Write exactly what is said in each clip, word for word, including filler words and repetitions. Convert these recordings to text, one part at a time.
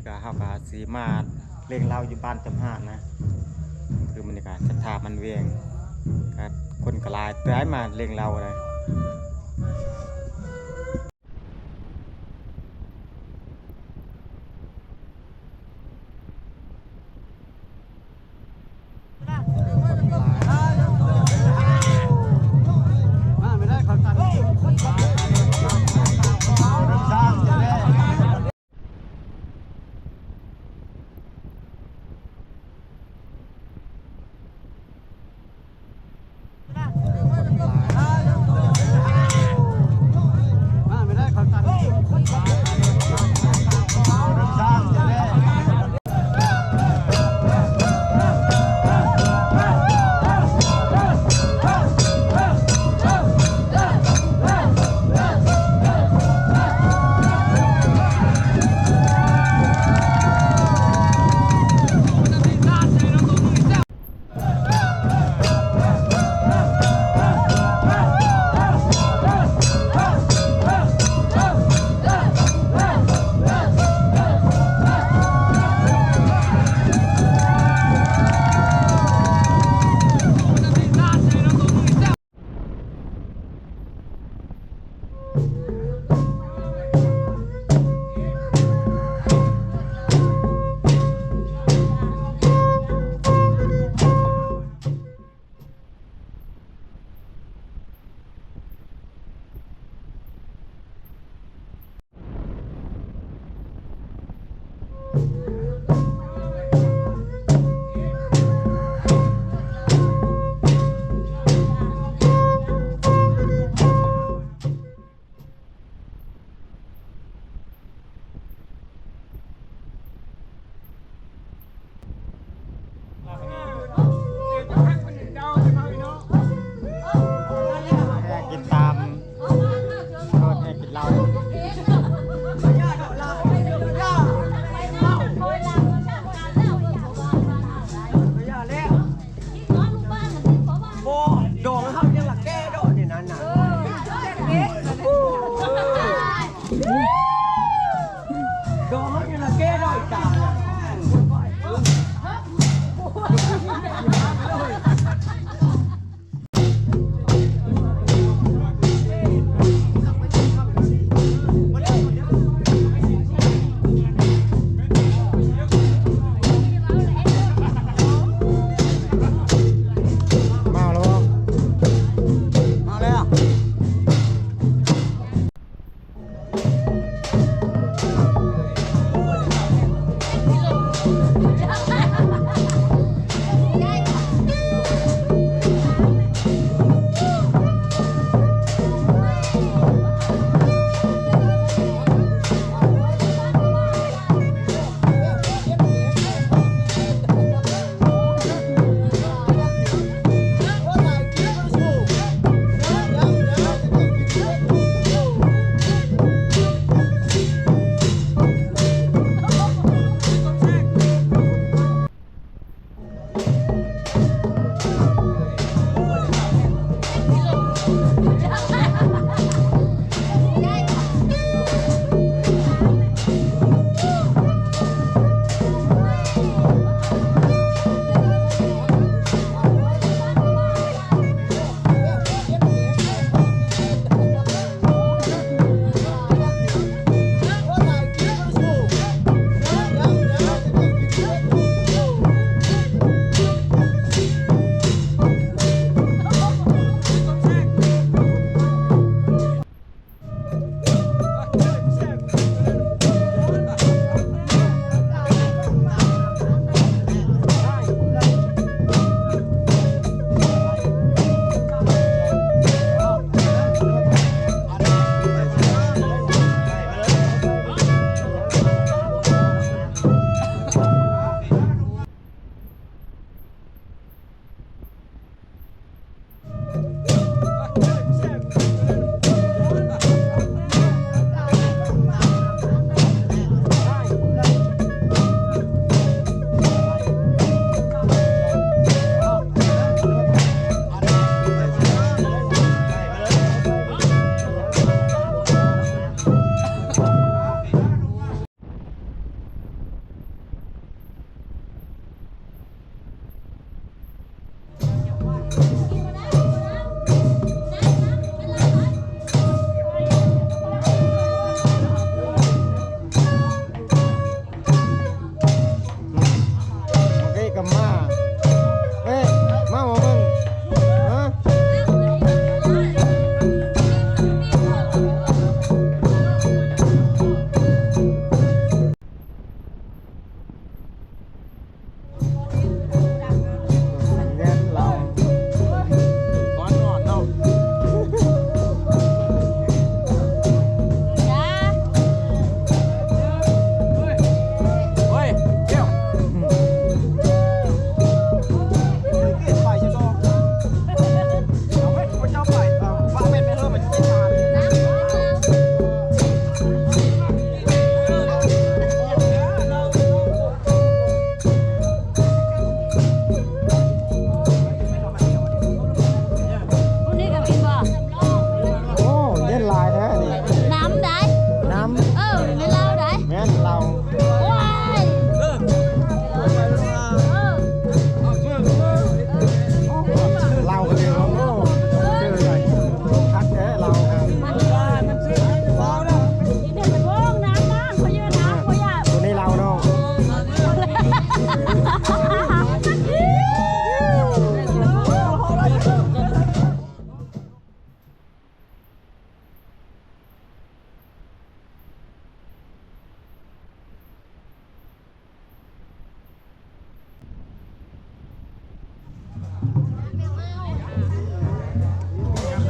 ก็เฮาก็สิมาเล่งเหล้าอยู่บ้านจำหาดนะ คือมันก็สภาพมันแวง ก็คนก็หลายเตื้อยมาเล่งเหล้านะ คนหลาย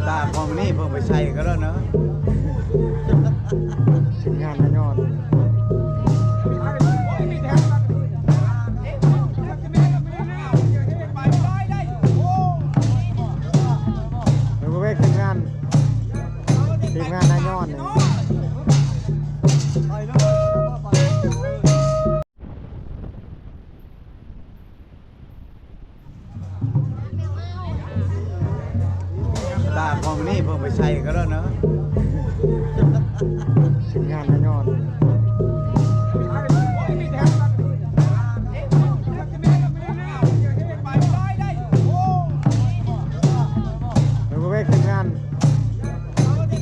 ตาของนี่เพิ่งไปใส่ก็แล้วเนาะ ถึงงานแน่นอน เดี๋ยวก็ไปถึงงาน ถึงงานแน่นอนเนี่ย ตาของนี่เพิ่งไปใส่ก็แล้วเนาะ ถึงงานแน่นอน เดี๋ยวก็ไปถึงงาน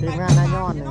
ถึงงานแน่นอนเนี่ย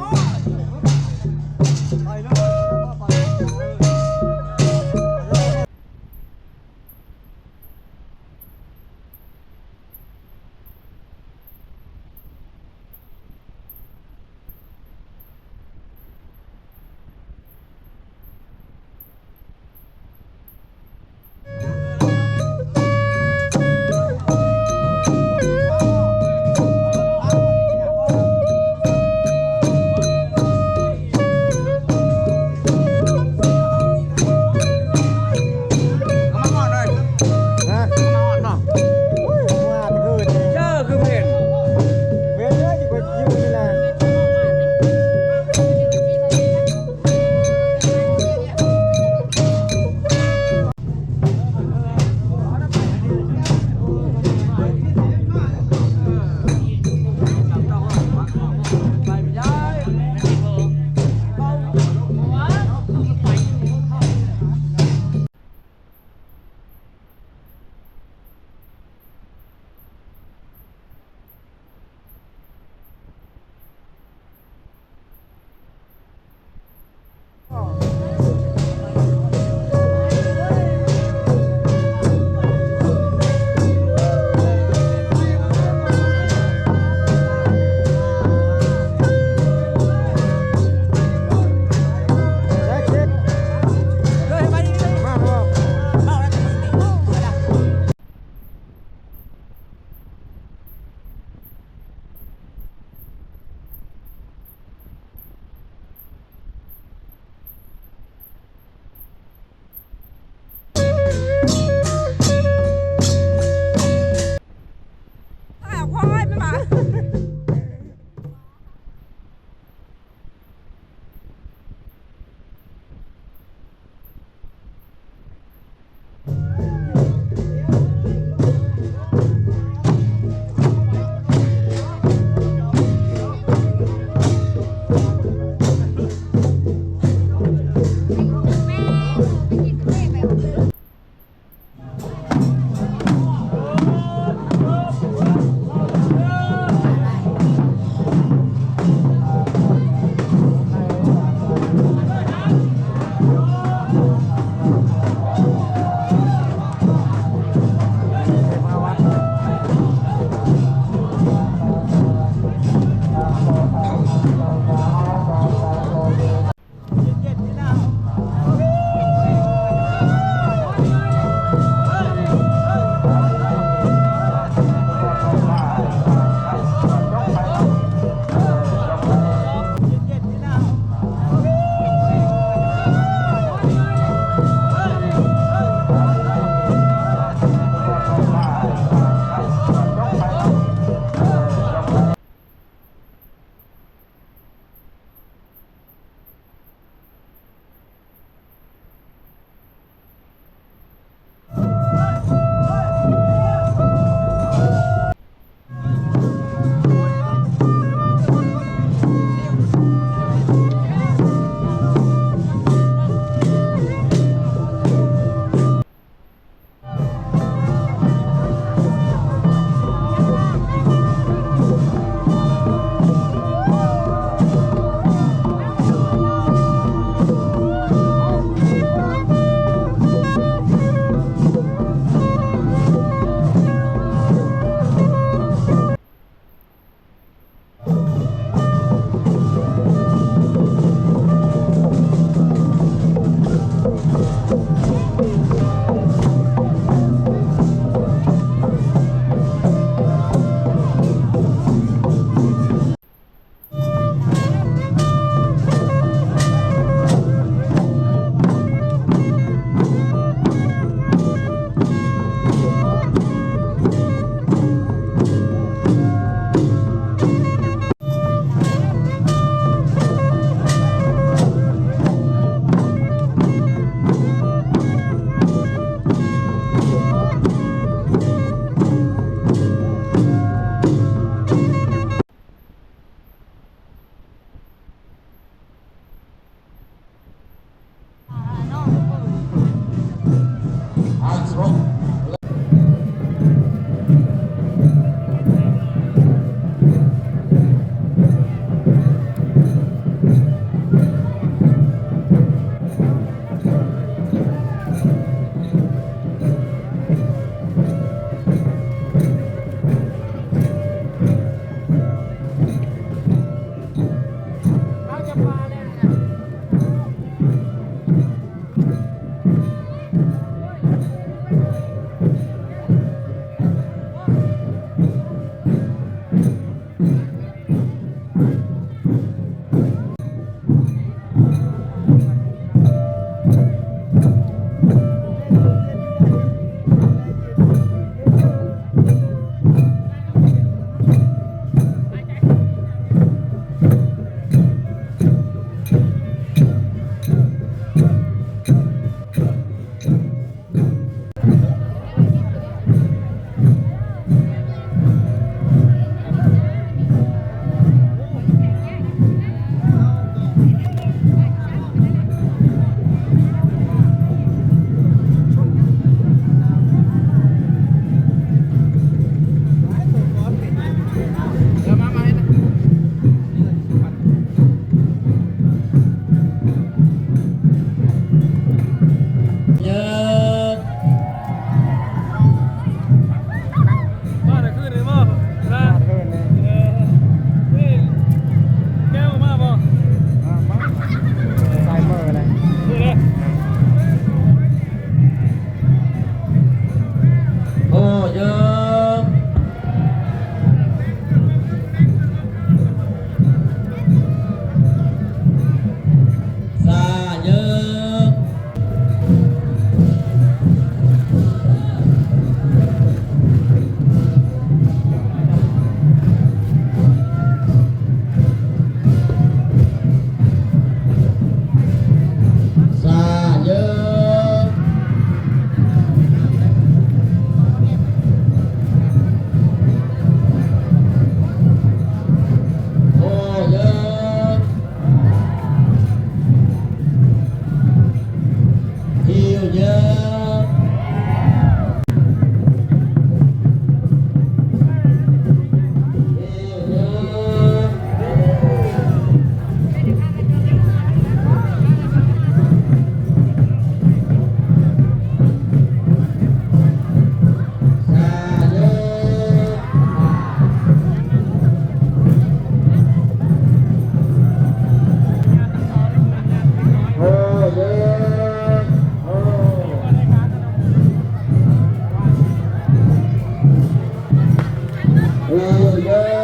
เด้อ